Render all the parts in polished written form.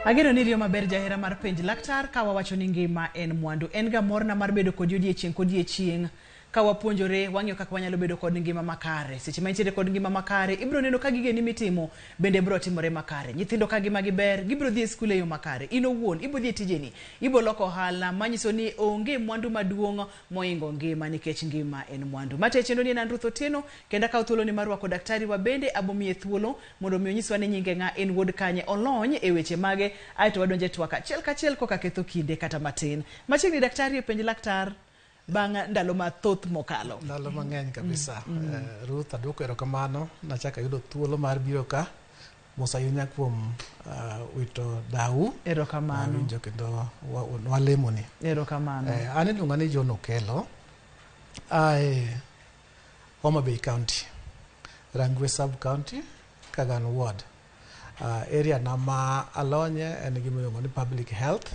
Ageno ni iriyo maber jahera mar penj laktar ka wawacho ni ngima en mwandu. En ga morna mar bedo kodi odiechieng' kodiechieng' ka wapuonjore wang'iyo kaka wanyalo bedo kod ngima makare. Seche ma intiere kod ngima makare, ibiro neno ka gigeni mitimo bende biro timore makare. Nyithindo ka ngimagi ber, gibiro dhi e skul e yo makare. In owuon ibiro dhi e tijeni, ibiro loko ohala manyiso ni onge mwandu maduong' moingo ngima nikech ngima en mwandu. Mate chenro ni en an Ruth Otieno kendo akawo thuoloni mar rwako daktari wa bende abomiye thuolo mondo mi onyiswa ni nyinge ng'a, en wuod kanye, olony e weche mage, aeto wadonje twak achiel kachiel koka ketho kinde kata matin. Machiegni daktari e penj laktar bang' ndalo mathoth mokalo. Ndalo mang'eny kabisa. Ruth, aduoko erokamano. Nachako ayudo thuolo mar biro ka. Mos ahinya kuom wito dau. Erokamano. Awinjo kendo walemoni. Erokamano. An iluonga ni John Okello. Ae Homa Bay County, Rangwe Sub County, Kagan Ward. Area na ma alonye en gima iluongo ni public health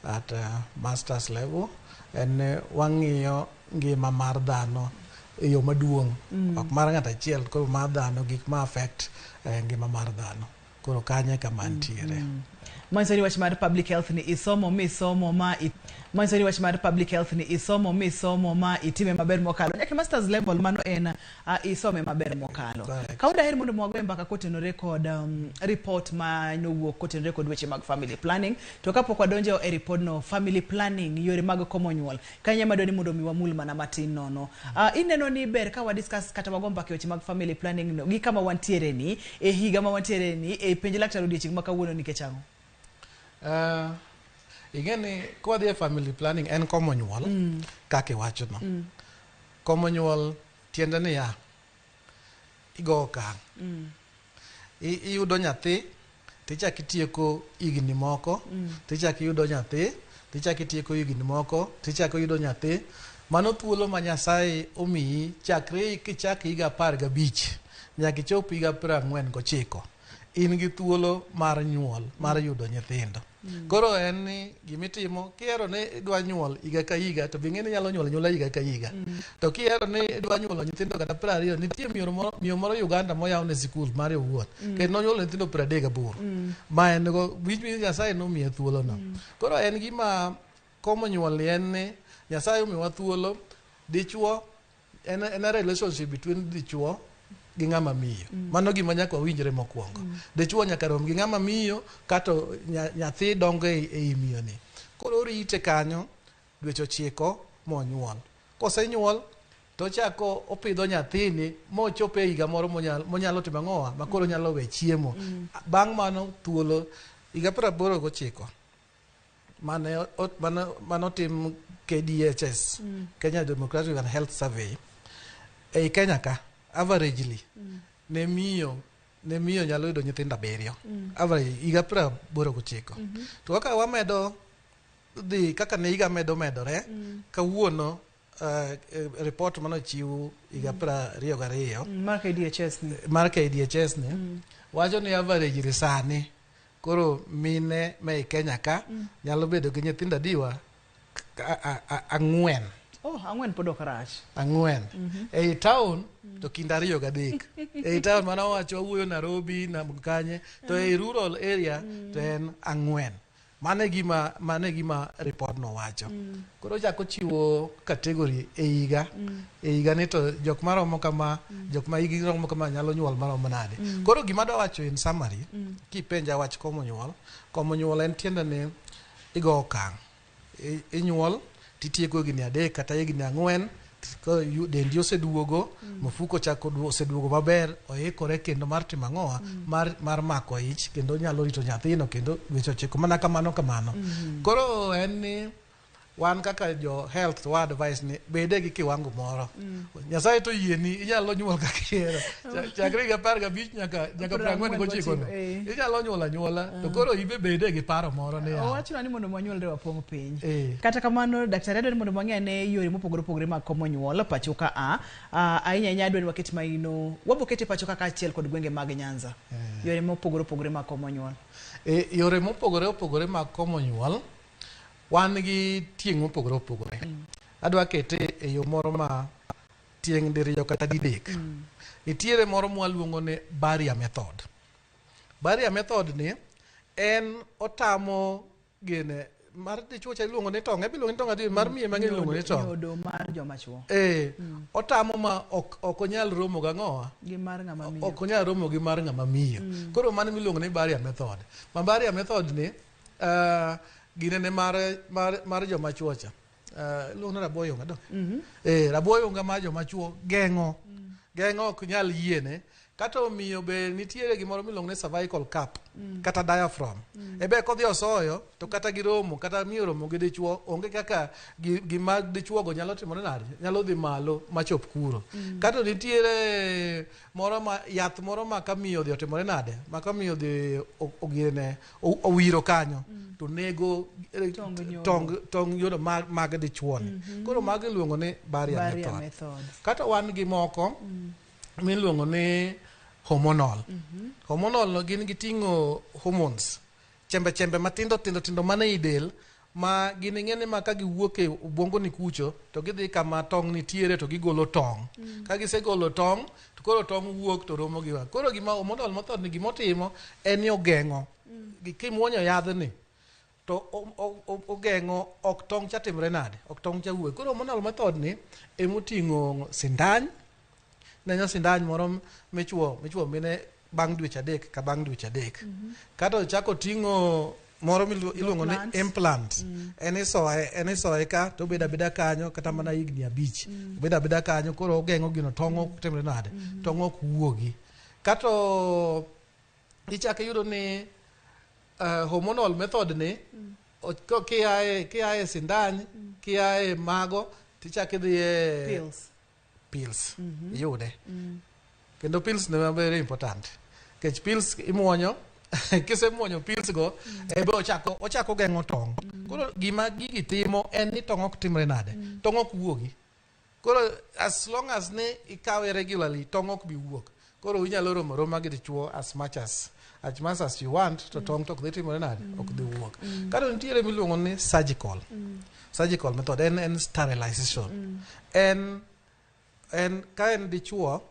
at masters level. En ni wang'iyo ngima mar dhano e yo maduong', ok mar ng'ato achiel, koro mar dhano, gik ma affect ngima mar dhano. Koro kanyo e kama antiere. Manyiso ni wach mar public health ni isomo misomo ma manyiso ni wach mar public health ni isomo misomo ma itime maber mokalo nyaka masters level mano en isome maber mokalo. Correct. Ka daher mondo wagoye mbaka kotenore kod report ma nowuok kotenore kod weche mag family planning to kapok wadonjo e report no family planning yore mag komo nyuol kanyo ema dwani mondo mi wamul mana matin nono. Ineno ni ber ka wa discuss kata wago mbaka e weche mag family planning no gi kama wantiere ni e higa ma wantiere ni e penj laktar odiochieng' ma kawuono nikech ang'o? Ing'e ni kwadhi e family planning en komo nyuol kaka iwacho no. Komo nyuol tiende niya, igo okang'. Iyudo nyathi tichak itieko higni moko, tichak iyudo nyathi, tichak itieko higni moko, tichak iyudo nyathi. Mano thuolo ma Nyasaye omiyi chakre kichak higa 15 nyaka ichop higa 49. In gi thuolo mar nyuol, mar yudo nyithindo. Koro en ni gimitimo, kihero ni idwa nyuol higa ka higa, to bing'e ni inyalo nyuol anyuola higa ka higa. To kihero ni idwa nyuolo nyithindo kata 20, nitie miyo moro Uganda moyaw ne sikul mare owuon. Kendo nonyuolo nyithindo 38. Ma en go, wich ni Nyasaye nomiye thuolo no. Koro en gima komo nyuol ni en ni Nyasaye omiwa thuolo, dichuo, en a relationship between dichuo gi ng'ama miyo. Mano gima nyaka wawinjre mokwongo. Dichuo nyaka rom gi ng'ama miyo kato nyathi dongo ei miyo ni. Koro orite kanyo dweche 9 monyuol. Kosenyuol to ochako opidho nyathini mochop e higa moro monyalo timo ang'owa ma koro nyalo we chiemo. Bang' mano thuolo higa 89 mane otim KDHS, Kenya Demographic and Health Survey, ei Kenya ka averagely ne miyo nyalo yudo nyithindo 7. Average higa 89. To kaka wamedo dhi, kaka ne higa medo medore, kawuono report manochiw higa 22 Mar KDHS ni. Mar KDHS ni wacho ni average sani koro mine ma e Kenya ka nyalo bedo gi nyithindo adiwa 4. Oh, 4 pod ok rach. 4. Ei town to kind 2 gi 3. Ei town mano wacho wawuoyo Nairobi na kanye, to ei rural area to en 4. Mano e gima report no wacho. Koro chako chiwo category e higa. E higa ni to jok maromo kama, jok ma higi romo kama nyalo nyuol maromo nade. Koro gima adwa wacho in summary, kipenja wach komo nyuol, komo nyuol en tiende ni igo okang'. Inyuol titieko higni 3 kata higni 4, dendi oseduogo, mfuko ochako oseduogo maber, oikore kendo mar timo ang'owa, mar mako ich, kendo nyalo rito nyathino kendo dweche 9 mana kamano kamano. Koro en ni wan kaka jo health to wa advice ni bede gi kiwango moro. Nyasaye to yieni inyalo nyuol kaka ihero. Chakre higa 15 nyaka 49 no. Inyalo nyuol anyuola to koro ibe bede gi paro moro ni ya. Owachona ni mondo wanyuolre wapong' piny. Kata kamano daktari adwaro ni mondo wang'e ane yore mopogore opogore mag komo nyuol pacho ka a. Ahinya ahinya adwaro ni waket maino, wabo kete pacho ka kaachiel kod gwenge mag Nyanza. Yore mopogore opogore mag komo nyuol. Yore mopogore opogore mag komo nyuol wan gi tieng' mopogore opogore. Adwa kete e yo moro ma tieng' diriyo kata didek. Nitiere moro mwaluongo ni barrier method. Barrier method ni En otamo gene mar dichuo cha iluongo ni tong', ebe iluongo ni tong' adier, mar miyo mang'eny iluongo ni tong'. Nyodo mar joma chuo. Eh, otamo ma ok onyal romo gang'owa. Gi mar ng'ama miyo. Ok onyal romo gi mar ng'ama miyo. Koro mano miluongo ni barrier method. Ma barrier method ni gine ne mar joma chuo cha. Iluongo ni raboyunga do. Eh, raboyunga mar joma chuo geng'o. Geng'o ok nyal yiene. Kata omiyo be nitiere gimoro miluongo ni cervical cap kata diaphragm. Ebe kodhi osoyo to kata giromo kata miyo romo gi dichuo onge kaka gima dichuo go nyalo timore nade, nyalo dhi malo machop kuro. Kata nitiere moro ma yath moro ma ka miyo odhi otimore nade, ma ka miyo odhi ogine owiro kanyo to nego tong nyodo mag dichuo ni. Koro mago iluongo ni barrier method. Kata wan gi moko miluongo ni hormonal. Hormonal no gin giting'o hormones, chembe chembe matindo tindo tindo mane i del, ma gin ing'e ni ma ka giwuok e obwongo ni kucho to gidhi kama tong' nitiere to gigolo tong'. Ka gisegolo tong' to koro tong' wuok to romo gi wang'. Koro gima hormonal method ni gimotimo en ni ogeng'o. Kimuonyo yadhni to ogeng'o ok tong' cha timre nade, ok tong' cha wuok. Koro hormonal method ni emoting'o sindan, nenyo sindan moro michuo mine bang' dweche 3 ka bang' dweche 3. Kata ochako ting'o moro iluongo ni implant. En isoye ka to obedo abeda kanyo kata mana higni 5. Obedo abeda kanyo koro ogeng'o gino tong' ok timre nade, tong' ok wuogi. Kato ichako iyudo ni hormonal method ni kiaye sindan, kiaye mago tichako idhi e pills. Iyude. Kendo pills ne very important. Nikech pills imuonyo, kisemuonyo pills go, ebe ochako geng'o tong'. Koro gima gigi timo en ni tong' ok timre nade, tong' ok wuogi. Koro as long as ni ikawe regularly, tong' ok bi wuok. Koro inyalo romo roma gi dichuo as much as you want, to tong' to ok dhi timore nade, ok dhi wuok. Kato nitiere miluongo ni surgical. Surgical method en sterilization. En ka en dichuo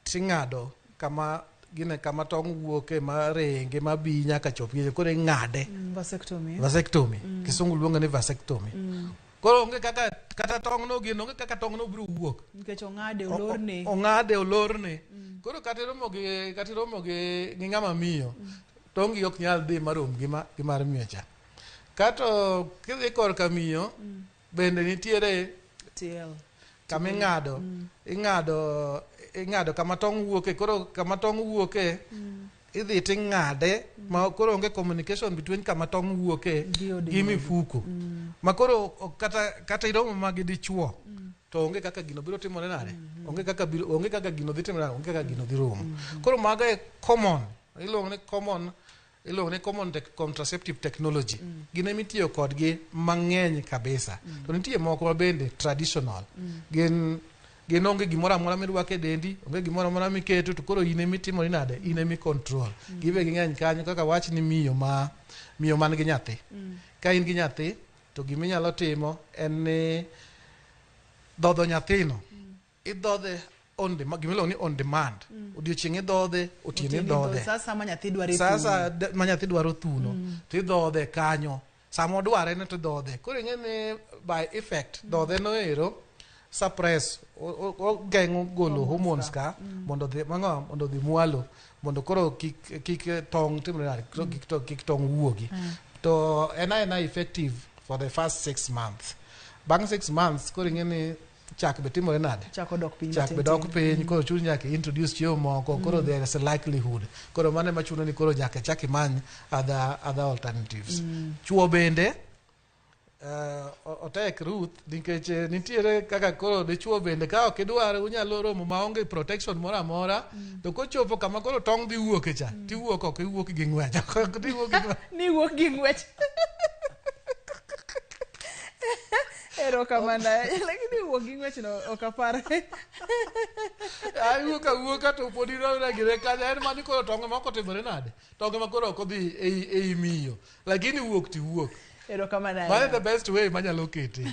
ting'ado kama gine kama tong' wuoke ma ringe ma bi nyaka chop gine, koro ing'ade. Vasectomy. Vasectomy. Kisungu luongo ni vasectomy. Koro onge kaka kata tong' no gino, onge kaka tong' no biro wuok. Nikech ong'ade olorne. Ong'ade olorne. Koro kata iromo gi ng'ama miyo, tong' gi ok nyal dhi marom gi mar miyo cha. Kato kidhi korka miyo, bende nitiere TL. Kama ing'ado, ing'ado kama tong' wuoke. Koro kama tong' wuoke, idhi ting'ade, ma koro onge communication between kama tong' wuoke gi mifuko. Ma koro kata iromo ma gi dichuo, to onge kaka gino biro timore nade, onge kaka gino dhi timore nade, onge kaka gino dhi romo. Koro mago e common, iluongo ni common, iluongo ni common contraceptive technology. Gin ema itiyo kodgi mang'eny kabisa. To nitie moko ma bende traditional. Gin onge gimoro amora mirwako e dendi, onge gimoro amora miketo, to koro in ema itimori nade, in ema i-control. Gibe ging'eny kanyo kaka wach ni miyo man gi nyathi. Ka in gi nyathi, to gima inyalo timo en ni dhodho nyathino. Idhodhe on demand, gima iluongo ni on demand. Odiochieng' idhodhe, otieno idhodhe. Sasa ma nyathi dwaro thuno. Sasa ma nyathi dwaro thuno, to idhodhe kanyo. Sama odware no to idhodhe. Koro ing'e ni by effect, dhodhe no ero suppress, ogeng'o golo hormones ka mondo odhi, mang'o, mondo odhi mwalo, mondo koro kik tong' timre nade, kik tong' wuogi. To en aena effective for the first 6 months. Bang' 6 months, koro ing'e ni chak be timore nade? Chak odok piny. Chak be dok piny, koro chuno nyaka introduce chiemo moko, koro there is a likelihood. Koro mano ema chuno ni koro nyaka chak imany other alternatives. Chuo bende otek Ruth, nikech nitiere kaka koro dichuo bende ka ok idwar unyalo romo maonge protection moro amora, to kochopo kama koro tong' dhi wuok e cha, tiwuok ok iwuok gi ng'wech. Ok iwuok gi ng'wech. Ni wuok gi ng'wech. Erokamano. Lakini wuok gi ng'wech no ok apar. Ai wuok awuoka to pod irore gire kanyo, en mani koro tong' ema ok otimore nade? Tong' ema koro ok odhi ei miyo. Lakini wuok ti wuok. Erokamano. Mano the best way manyalo kete.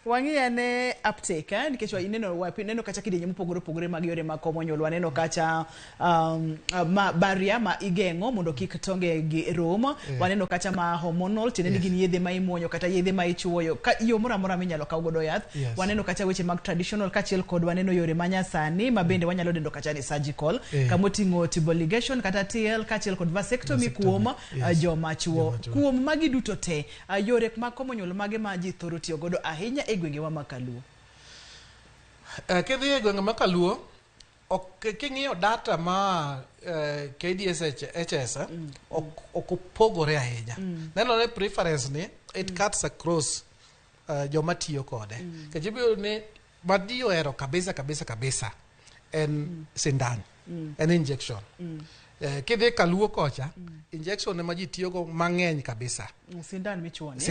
Wang'i ane uptake, eh? Nikech ineno kacha kidienje mopogore opogore mag yore mag komo nyuol. Waneno kacha ma barrier ma igeng'o mondo kik tonge gi rom. Waneno kacha ma hormonal, tiende ni gin yedhe ma imuonyo kata yedhe ma ichuoyo. Ka yo moro amora minyalo kaw godo yath. Waneno kacha weche mag traditional kaachiel kod waneno yore ma nyasani ma bende wanyalo dendo kacha ni surgical. Kamoting'o tubal ligation kata TL kaachiel kod vasectomy kuom joma chuo. Kuom magi duto te, yore mag komo nyuol mage ma ji thoro tiyo godo ahinya e gwengewa ma Kaluo? Kidhi e gwenge ma Kaluo, ok king'iyo data ma KDSHS ok opogore ahinya. Nenore preference ni it cuts across joma tiyo kode. Nikech ibiro ni ma ji ohero kabisa kabisa kabisa en sindan, en injection. Kidhi Kaluo kocha, injection ema ji tiyogo mang'eny kabisa. Sindan michuo ni.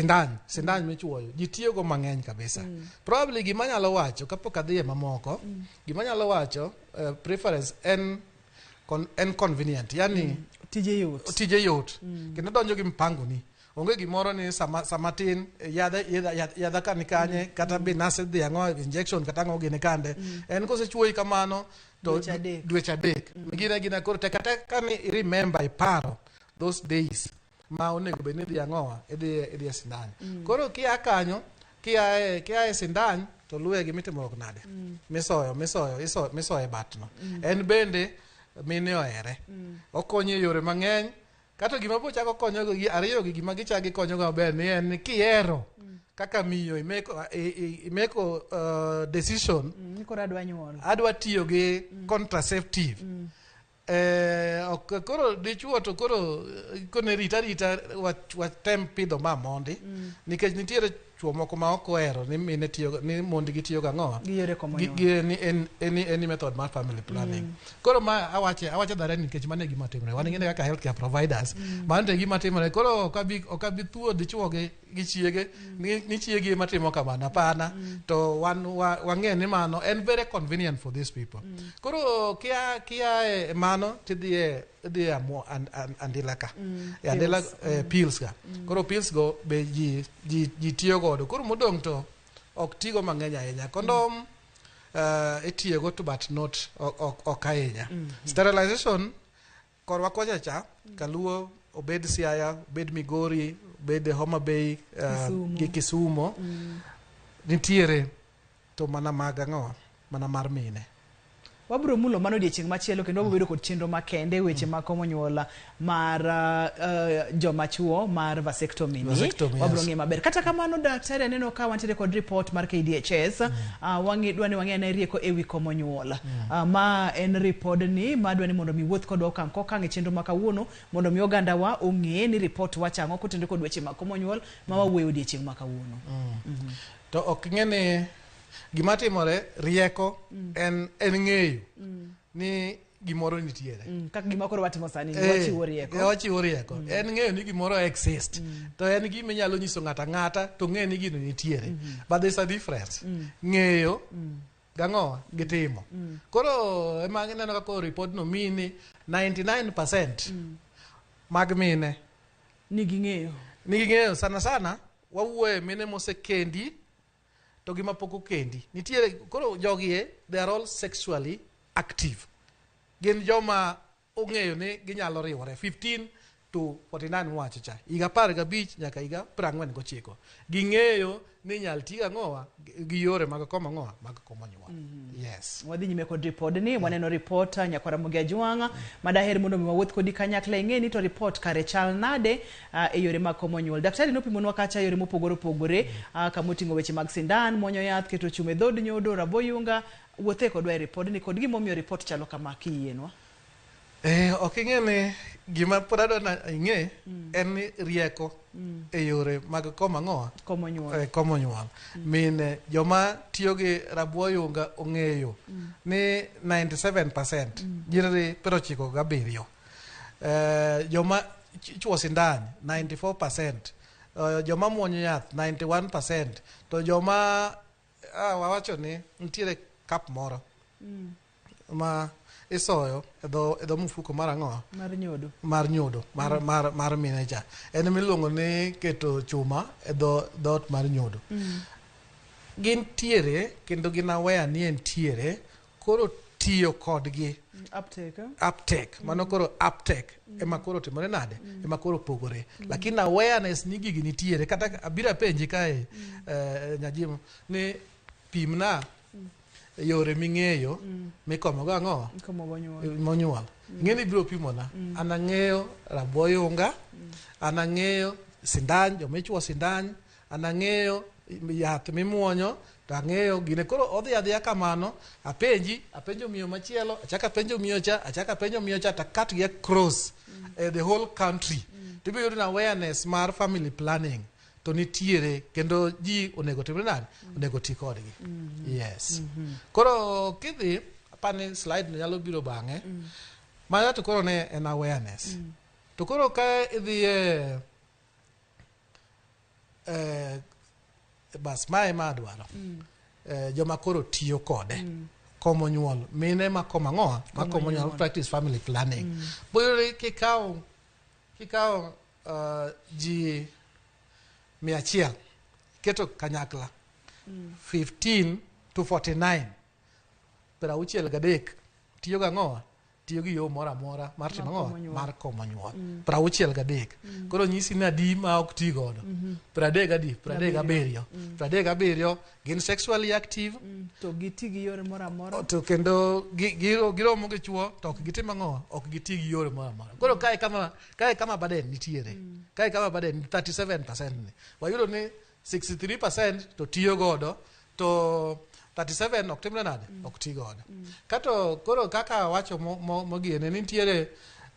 Sindan michuoyo ji tiyogo mang'eny kabisa. Probably gima anyalo wacho kapok adhi e mamoko, gima anyalo wacho preference en convenient, yani tije yot. Tije yot. Kendo donjo gi mpango ni. Onge gimoro ni sama tin yadha ka ni kanye, kata be nasedhi ang'o injection kata ang'o gini kande. En kosechuoyi kamano to Dweche adek. Dweche adek. Gine koro tek ateka ni remember iparo those days ma onego bed ni idhi ang'owa, idhi e sindan. Koro kia kanyo, kia e sindan to luwe gi mitimruok nade? Misoyo, misoyo, iso, misoyo e batno. En bende mine ohere. Okonyo e yore mang'eny. Kata gima bo chako konyo gi ariyo gi gima gichako gikonyo go maber ni en ni kihero kaka miyo imeko decision Ni koro adwa nyuol. Adwa tiyo gi contraceptive. Ok koro dichuo to koro kone rita rita watem pidho ma mondi. Nikech nitiere chuo moko ma ok ohero ni mine tiyo ni mondgi tiyo gang'o Gi yore komo nyuol. Gi any method mar family planning. Koro ma awache dhare nikech mano e gima timore. Wan ng'ene kaka healthcare providers. Mano to e gima timore. Koro ok abi thuo dichuo gi chiege, ni chiegi ema timo kamano, hapana. To wan wang'e ni mano en very convenient for these people. Koro kia e mano tidhi e idhi e andila ka. E andila, Pills. Pills ka. Koro pills go be ji tiyo godo. Koro modong' to ok tigo mang'eny ahinya. Kondom, itiyogo to but not ok ahinya. Sterilization korwa kocha cha, Kaluo, obed Siaya, obed Migori, obed Homa Bay, Kisumu. gi Kisumo, nitiere to mana mag ang'o? Mana mar mine. Wabiro mulo mano odiechieng' machielo kendo wabiro bedo kod chenro makende weche mag komo nyuol mar joma chuo mar vasectomy ni. Vasectomy, Wabiro yes. ng'e maber. Kata kamano daktari aneno ka wantiere kod report mar KDHS. Dwa ni wang'e ane rieko ewi komo nyuol. Ma en report ni ma dwa ni mondo mi wuoth kodwa okang' kokang' e chenro ma kawuono mondo mi oganda wa ong'e ni report wacho ang'o kotenore kod weche mag komo nyuol ma wawuoyo odiechieng' ma kawuono. To ok ng'e ni gima timore rieko en ng'eyo ni gimoro nitiere. Kaka gima koro watimo sani, wachiwo rieko. Wachiwo rieko. En ng'eyo ni gimoro exist. To en gima inyalo nyiso ng'ato ang'ata to ng'e ni gino nitiere. But there's a difference. Ng'eyo gang'o gi timo. Koro ema ineno ka koro report no miyi ni 99% mag mine nigi ng'eyo. Nigi ng'eyo sana sana wawuoye mine mosekendi to gima pok okendi. Nitiere koro jogi e, they are all sexually active. Gin joma ong'eyo ni ginyalo riwore 15 to 49 mwacho cha. Higa 15 nyaka higa 49. Ging'eyo ni nyal ti ang'owa gi yore mag komo ang'owa mag komo nyuol. Yes. Wadhi nyime kod report ni, waneno report nyakwara Ramogi Ajwang', madaher mondo mi wawuoth kodi kanyakla ing'e ni to report kare chal nade e yore mag komo nyuol. Daktari nopimonwa kacha yore mopogore opogore, kamoting'o weche mag sindan, muonyo yath, keto chuma e dhod nyodo, rabo yunga, wuothe kodwa e report ni kod gimomiyo report chalo kama kiyienwa. Ok ing'e ni gima pod adwa na ing'e en ni rieko e yore mag komo ang'owa? Komo nyuol. Komo nyuol. Mine joma tiyo gi rabo yunga ong'eyo ni 97% nyiriri 97. Joma chuo sindan 94%. Joma muonyo yath 91%. To joma, wawacho ni nitiere cup moro ma isoyo e dho mfuko mar ang'o? Mar nyodo. Mar nyodo, mar mine cha. En miluongo ni keto chuma e dho dhoot mar nyodo. Gintiere kendo gin aware ni entiere, koro tiyo kodgi Uptake, eh? Uptake mano koro uptake ema koro timore nade, ema koro pogore, lakini awareness ni gigi nitiere. Kata abiro apenji kae, Nyajimo, ni pimna yore ming'eyo mikomo go ang'o Ikomo go nyuol. Monyuol ing'e ni ibiro pimona. An ang'eyo raboyunga, an ang'eyo sindan, joma ichuo sindan, an ang'eyo yath mimuonyo, to ang'eyo gine. Koro odhi adhiya kamano, apenji, apenjo miyo machielo, achako apenjo miyo cha, achako apenjo miyo cha, to cut gi across the whole country, to ibiro yudo ni awareness mar family planning to nitiere kendo ji onego timre nade, onego ti kodgi. Yes, koro kidhi apani slide no nyalo biro bang'e. Mano to koro ne en awareness. To koro ka idhi e bas mae ma adwaro joma koro tiyo kode komo nyuol, mine ma komo ang'o, ma komo nyuol, practice family planning, boyore kikawo ji 100 keto kanyakla 15 to 49, 63 tiyo gang'o, tiyo gi yo moro amora mar timo komo ang'o nyuol. Mar komo nyuol. 63 koro nyisi ni adi ma ok ti godo? 30 adi? 37. 37 gin sexually active. To giti gi yore moro amora. To kendo giromo gi chuo to ok gitim ang'o, ok giti gi yore moro amora. Koro kae kama burden nitiere, kae kama burden 37% ni wayudo ni 63% to tiyo godo, to 37 ok timre nade, ok ti godo. Kato koro kaka wacho mogiene nitiere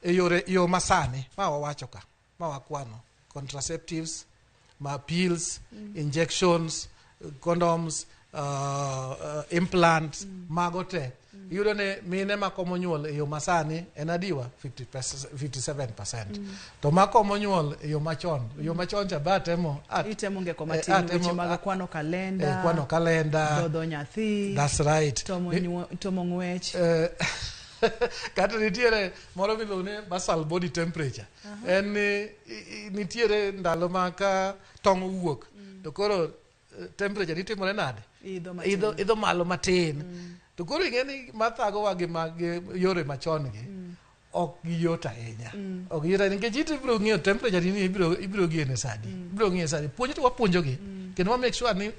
e yore yo masani ma wawacho ka ma wakwano contraceptives ma pills, injections, condoms, implants, mago te, iyudo ni mine ma komo nyuol e yo masani en adiwa 50%, 57%, to ma komo nyuol e yo machon, e yo machon cha ba atemo Itemo ngeko matin weche mag kwano kalenda, kwano kalenda, dhodho nyathi, that's right. Tomo tomo ng'wech. Kata nitiere moro miluongo ni basal body temperature. En ni nitiere ndalo ma ka tong' owuok to koro temperature nitimore nade? Idho matin. Idho malo matin. To koro ing'e ni mathagowa gi gi yore machon gi ok giyot ahinya, ok giyot ahinya, nikech ito ibiro ng'iyo temperature ni ibiro gene sadi, ibiro ng'iyo sadi. Puonj to wapuonjogi kendo wa make sure ni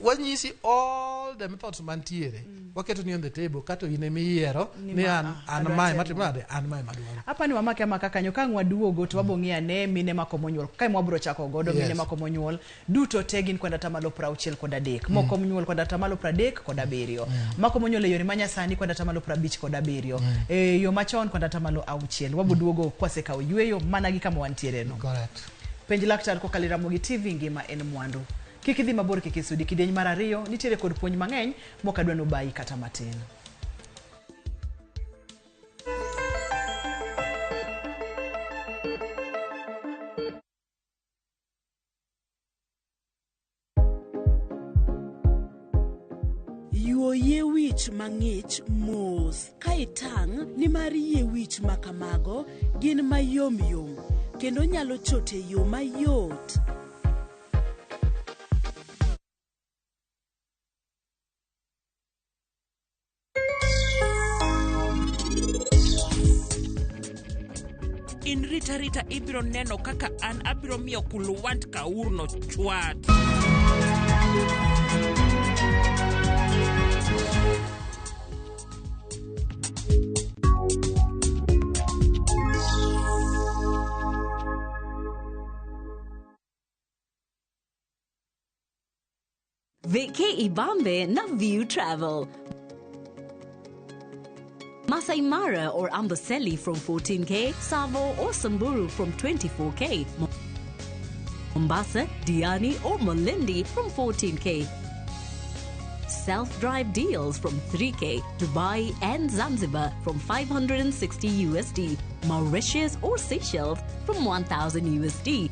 wanyisi all the methods mantiere, waketo ni on the table, kato in emiyiero ni ni an an adwa mae temo. matimo nade, an mae madwaro. Apani wamake amaka kanyo ka ang' waduogo to wabo ng'iyo ane mine ma komo nyuol kae mwabro chako godo. Mine ma komo nyuol duto te gin kod 63%, moko nyuol kod 37% makomo nyuol e yore manyasani kod 57%, e yo machon kod 60%. Wabo duogo kwasekawo yweyo mana gi kama wantiere no. Correct. Penj laktar kokalo e Ramogi TV. Ngima en mwandu, kik idhi mabor, kik isudi. Kidieny mar ariyo nitiere kod puonj mang'eny mokadwa nobayi kata matin. Yuo yie wich mang'ich mos ka itang' nimar yie wich ma kamago gin mayomyom kendo nyalo chot e yo mayot. In rita rita ibiro neno kaka an abiro miyo Kulwant Kaurno chwat. Vacay Ibambe na View Travel. Masai Mara or Amboseli from 14K, Tsavo or Samburu from 24K, Mombasa, Diani or Malindi from 14K. Self-drive deals from 3K, Dubai and Zanzibar from 560 USD, Mauritius or Seychelles from 1000 USD.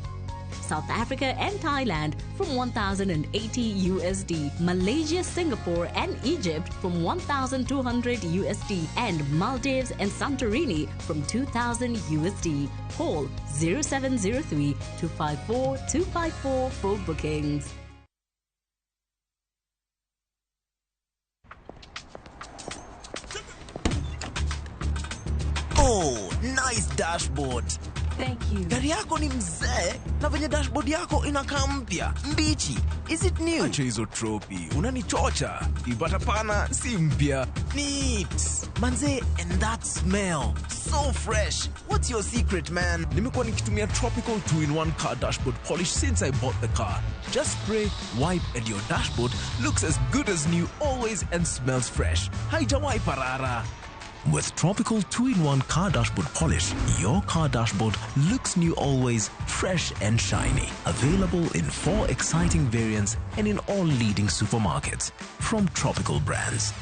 South Africa and Thailand from 1080 USD, Malaysia, Singapore and Egypt from 1200 USD, and Maldives and Santorini from 2000 USD. Call 0703 254 254 for bookings. Nice dashboard. Thank you. Gari yako ni mzee na venye dashboard yako inakaa mpya mbichi. Is it new? Acha hizo tropi, unanichocha. Ipata pana si mpya. Neat. Manze, and that smell. So fresh. What's your secret, man? Nimekuwa nikitumia Tropical 2-in-1 car dashboard polish since I bought the car. Just spray, wipe and your dashboard looks as good as new always and smells fresh. Haijawahi parara. With Tropical 2-in-1 car dashboard polish, your car dashboard looks new always, fresh and shiny. Available in 4 exciting variants and in all leading supermarkets. From Tropical Brands.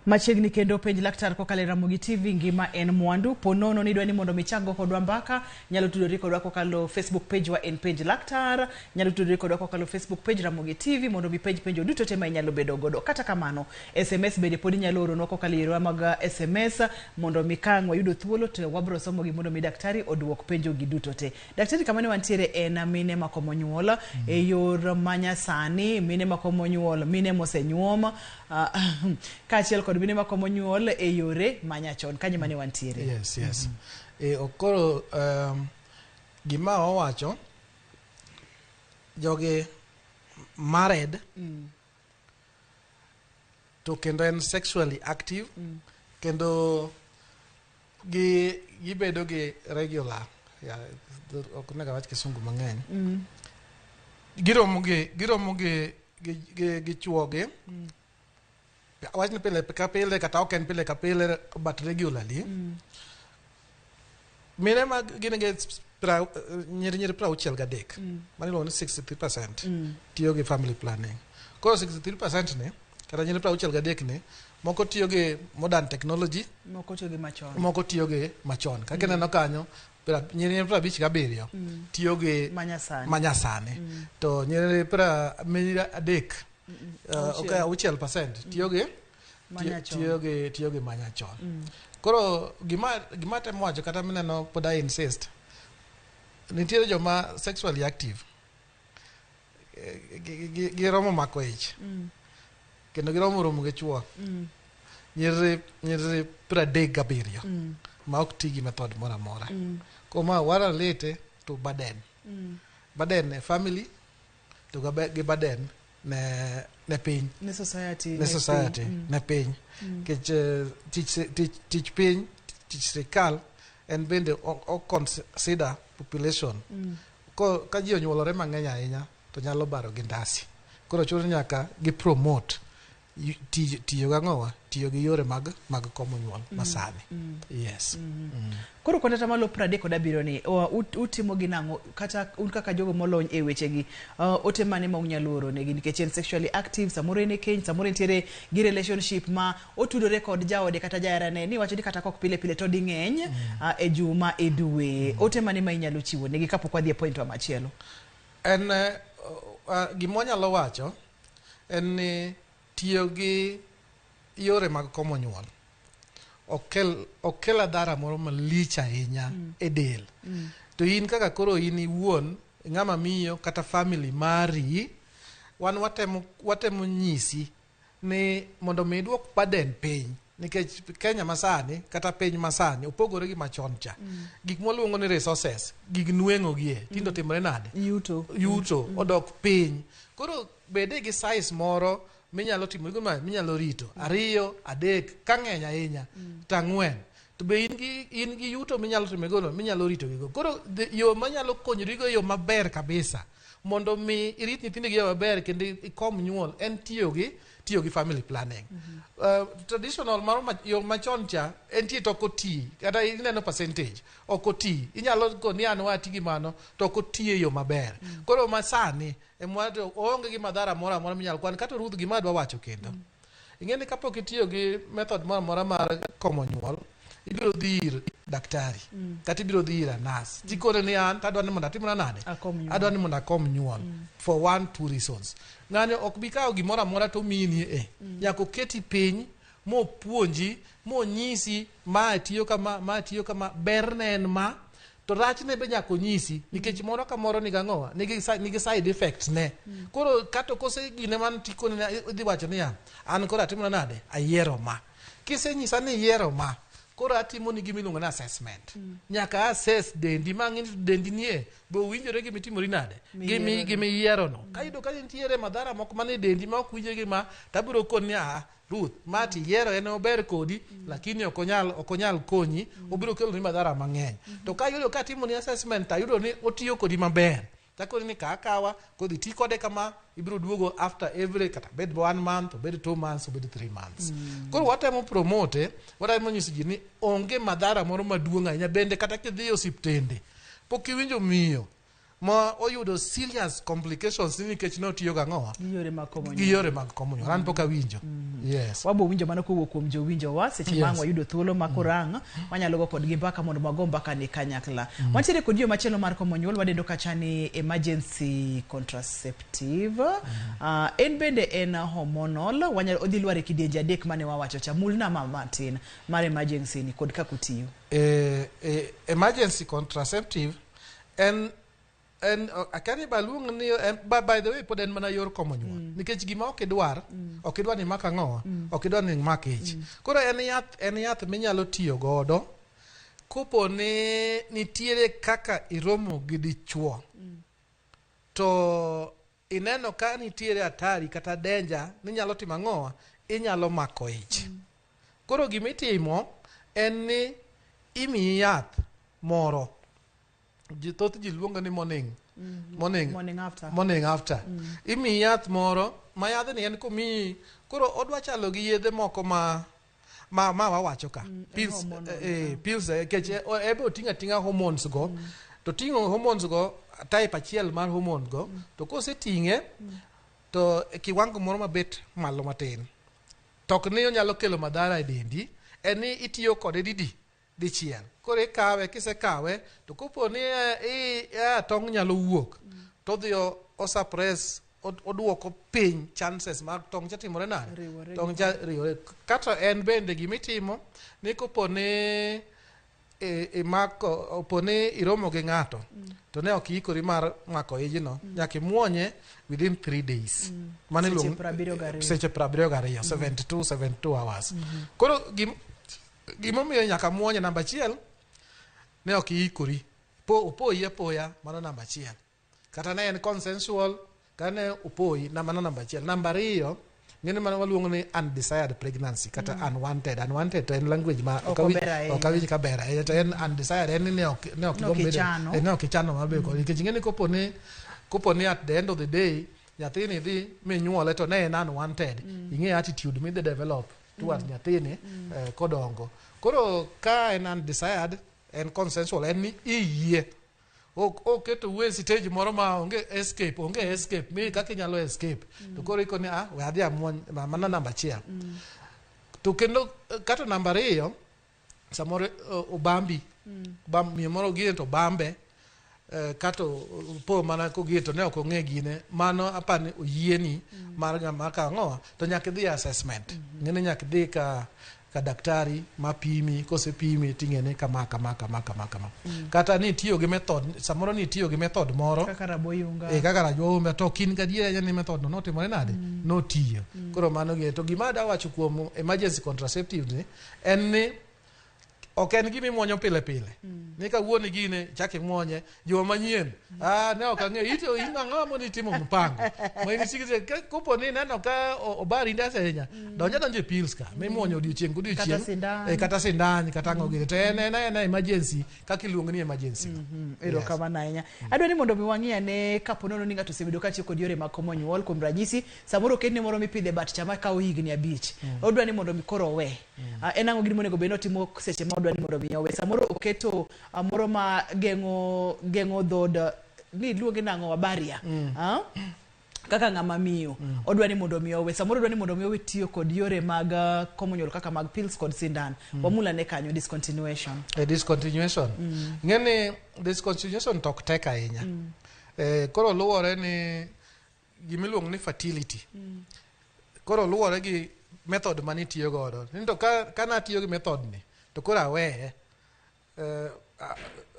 Machiegni kendo penj laktar kokalo e Ramogi TV ngima en mwandu. Po nono ni idwa ni mondo michak go kodwa mbaka, nyalo tudori kodwa kokalo Facebook page wa en penj laktar, nyalo tudori kodwa kokalo Facebook page Ramogi TV mondo mipenj penjo duto te ma inyalo bedo godo. Kata kamano, SMS bende pod inyalo oronwa kokalo e yorewa mag SMS mondo mi ka ang' wayudo thuolo to wabro somogi mondo mi daktari oduok penjo gi duto te. Daktari, kama ne wantiere en mine makomo nyuol e yor manyasani, mine makomo nyuol, mine mosenyuom, kaachiel kod mine makomo nyuol e yore manyachon. Kanyo mane wantiere. Yes, yes. Koro gima owacho jogi married to kendo en sexually active kendo gibedo gi regular, ok onego awach kisungu mang'eny, giromo gi chuogi, awach ni pile ka pile kata ok en pile ka pile but regularly. Mine ma gin gi nyiri 63 mano iluongo ni 63% tiyo gi family planning. Koro 63% ni kata nyiri 63 ni moko tiyo gi modern technology, moko tiyo gi machon, moko tiyo gi machon. Kaka ineno kanyo nyiri 57 tiyo gi manyasani, to nyiri 3 6% tiyo gi manyachon. Koro gima temo wacho kata mineno pod I insist, nitiere joma sexually active giromo mako ich kendo giromo romo gi chuo nyiri 37 ma ok ti gi method moro amora. Koma warelate to burden ne family to gi burden ne piny, ne society, ne piny. Nikech tich piny, tich sirikal en bende o consider population. Ka ji onyuolore mang'eny ahinya to nyalo baro gi ndasi. Koro chuno nyaka gi promote tiyo gang'owa, tiyo gi yore mag komo nyuol masani. Yes. Koro kata tamalo 37 ni utimo gi nang'o kata un kaka jogo molony e wechegi, ote mane ma unyalo oro negi nikech en sexually active, samoro en e keny, samoro entiere gi relationship ma otudore kod jaode kata jaherane, ni wacho ni kata kok pile pile to ding'eny e juma e dwe. Ote mane ma inyalo chiwo negi kapok wadhi e point wa machielo? En gima wanyalo wacho en ni tiyo gi yore mag komo nyuol ok kel adhara moro malich ahinya e del. To in kaka koro in iwuon ng'ama miyo kata family mari, wan watemo nyisi ni mondo mi iduok burden piny, nikech Kenya masani kata piny masani opogore gi machon cha. Gik mwaluongo ni resources, gig nweng'o gie tindo timore nade? Yuto odok piny. Koro bede gi size moro minyalo timo gigo minyalo rito 2, 3 ka ng'eny ahinya to 4, to be in gi yuto minyalo timo gigo minyalo rito gigo. Koro yo manyalo konyorigo yo maber kabisa mondo mi irit nyithindi gi maber kendo ikom nyuol en tiyo gi family planning. Traditional maro yo machon cha entie to ok oti, kata ineno percentage ok oti. Inyalo koni an wati gi mano to ok oti e yo maber. Koro masani emwato oonge gi madhara moro amora minyalo kwan. Kata Ruth gima adwa wacho kendo, ing'e ni kapok itiyo gi method moro amora mar komo nyuol, ibiro dhi ir daktari kata ibiro dhi ir nurse tikone ni an tadwa ni mondo atimra nade, adwa ni mondo akom nyuol for 1 2 reasons. Ng'ani ok bi kawo gimoro amora to mini nyaka oketi piny mopuonji monyisi ma tiyo kama, ma tiyo kama, berne en ma. To rachne be nyaka onyisi nikech moro ka moro nigi ang'owa, nigi side effects ne. Koro kata kose gine man tikone idhi wacho niya, an koro atimona nade, ayiero ma. Kisenyisa ni iyiero ma, koro atimo ni gima iluongo ni assessment. Nyaka assess dendi ma ang'e ni dendi nie be owinjore gi mitimori nade, gi miyiero no. Kayudo ka nitiere madhara moko manie dendi ma ok winjre gi ma, tabiro koni ni ah, Ruth, ma tiyiero en ober kodi, lakini ok onyal konyi, obiro keloni madhara mang'eny. To kayudo ka atimo ni assessment, tayudo ni otiyo kodi maber. Takoni ni ka akawa, kodhi ti kode kama, ibiro duogo after every, kata bed 1 month, obed 2 months, obed 3 months. Koro watemo promote, watemo nyiso ji ni onge madhara moro maduong' ahinya, bende kata kidhi e osiptende, pok iwinjo miyo ma oyudo serious complications nikech notiyo gang'owa gi yore mag komo gi yore mag komo nyuol. An pok awinjo. Yes. Wabo winjo mano kowuok kuom jowinjowa seche ma ang' wayudo thuolo ma korang wanyalo go kodgi mbaka mondo wago mbaka ni kanyakla. Wantiere kod yo machielo mar komo nyuol wadendo kacha ni emergency contraceptive. En bende en hormonal, wanyalo odhi lwar e kidienje adek mane wawacho cha. Mulna ma matin mar emergency ni kod kaka otiyo. Emergency contraceptive en akia ni baluong ni en, by the way pod en mana yor komo nyuol. Nikech gima ok idwar, ok idwar ni mak ang'owa, ok idwar ni mak ich. Koro en yath minyalo tiyo godo kopo ni nitiere kaka iromo gi dichuo. To ineno ka nitiere hatari kata danger ni nyalo timo ang'owa, inyalo mako ich. Koro gimitimo en ni imiyi yath moro. Thoth ji luongo ni morning. Morning. Morning after. Morning after. Imiyi yath moro, ma yadhni en komiyi, koro odwa chalo gi yedhe moko ma wawacho ka. Pills, pills, kech ebe oting'o ating'a hormones go. To ting'o hormones go, type achiel mar hormone go, to koseting'e, to e kiwango moro mabet malo matin. To ok ni onyalo kelo madhara e dendi, en ni itiyo kode didi? Dichiel. Koro ikawe, kisekawe, to kopo ni tong' nyalo wuok, to odhi o suppress, oduoko piny chances mag tong' cha timore nade? Tong' cha riwore. Kata en bende gimitimo, ni kopo ni imako, opo ni iromo gi ng'ato, to ne ok iikori mar mako ijno, nyaka imuonye within 3 days. Mano Seche iluongo 72. Seche 72, 72 hours. Koro gimomiyo nyaka muonye namba achiel, ne ok iikori. Opoyi apoya, mano namba achiel. Kata ne en consensual, kata ne opoyi, mano namba achiel. Namba ariyo, ng'eni mano waluongo ni undesired pregnancy, kata unwanted. Unwanted to en language ma Ok ober ahinya. ok awinj ka ber ahinya, to en undesired, en ni ne ok, ne ok Ne ok igomb bedo, ichano. ne ok ichano mar bedo kode. Nikech ing'eni kopo ni at the end of the day, nyathini dhi minyuole to ne en unwanted. Ing'e attitude midhi develop towards nyathini, kodongo. Koro ka en undesired, en consensual, en ni iyie. Oketo wuoyi e stage moro ma onge escape, onge escape, mi kaka inyalo escape. To koro ikoni, we adhi amuony, mana namba achiel. To kendo, kata namba ariyo, samoro, obambi. Miyo moro gine to obambe, kata opo mana kogie to ne ok ong'e gine, mano apani oyieni mar ng'ama ka ang'owa, to nyaka idhi e assessment. Ng'eni nyaka idhi ka daktari ma pimi, kosepimi ting'e ni kama, kama, kama, kama, kama. Kata ni itiyo gi method, samoro ni itiyo gi method moro. Kaka raboyunga. Kaka raboyunga, to ok in gadier ahinya ni method no notimore nade? Notiyo. Koro mano gine. To gima adwa wacho kuom emergency contraceptive ni, en ni ok en gima imuonyo pile pile. Ni kawuono gine, chak imuonye, juma manyien, ne ok ang'eyo, ito in ang'o mondo itimo mpango? Ma in isik, kopo ni ineno ka obari ndasa ahinya, donj adonja e pills ka, mimuonyo odiochieng' kodiochieng'. Kata sindan. Kata sindan, kata ang'o gine. To en en emergency, kaka iluongo ni emergency. Erokamano ahinya. Adwa ni mondo mi wang'i ane kapo nono ni ng'ato osebedo ka tiyo kod yore mag komo nyuol, kuom ranyisi, samoro oketne moro mipidho e bat cha ma kawo higni 5. Odwa ni mondo mi koro owe. En ang'o gini monego bed ni otimo seche ma odwa ni mondo mi owe? Samoro oketo, moro ma geng'o dhood, ni iluonge nang'o, barrier. Kaka ng'ama miyo. Odwa ni mondo mi owe. Samoro odwa ni mondo mi owe tiyo kod yore mag komo nyuol kaka mag pills kod sindan. Wamul ane kanyo discontinuation. Discontinuation. Ng'eni discontinuation to ok tek ahinya. Koro luwore ni gimiluongo ni fertility. Koro luwore gi method mane itiyo godo. Ni to ka natiyo gi method ni, to koro aweye.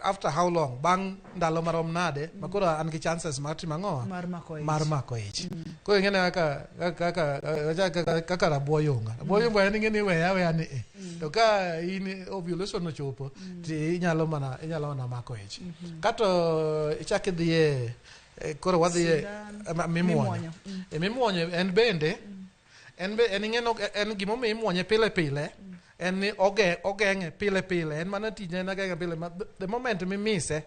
After how long, bang' ndalo marom nade makoro an gi chances mar timo ang'owa? Mar mako ich. Mar mako ich. Koro ing'e ni kaka rabo yunga, rabo yunga en ing'e ni iweye aweya ni e to ka in ovulation ochopo to inyalo mana mako ich kato ichak idhiye koro wadhiye Sindan. Mimuonyo. Mimuonyo. Mimuonyo en bende en be en ing'e no en gimomiyo imuonye pile pile en ni ogeng'e pile pile, en mana tijne en ageng'e pile ma the moment mimise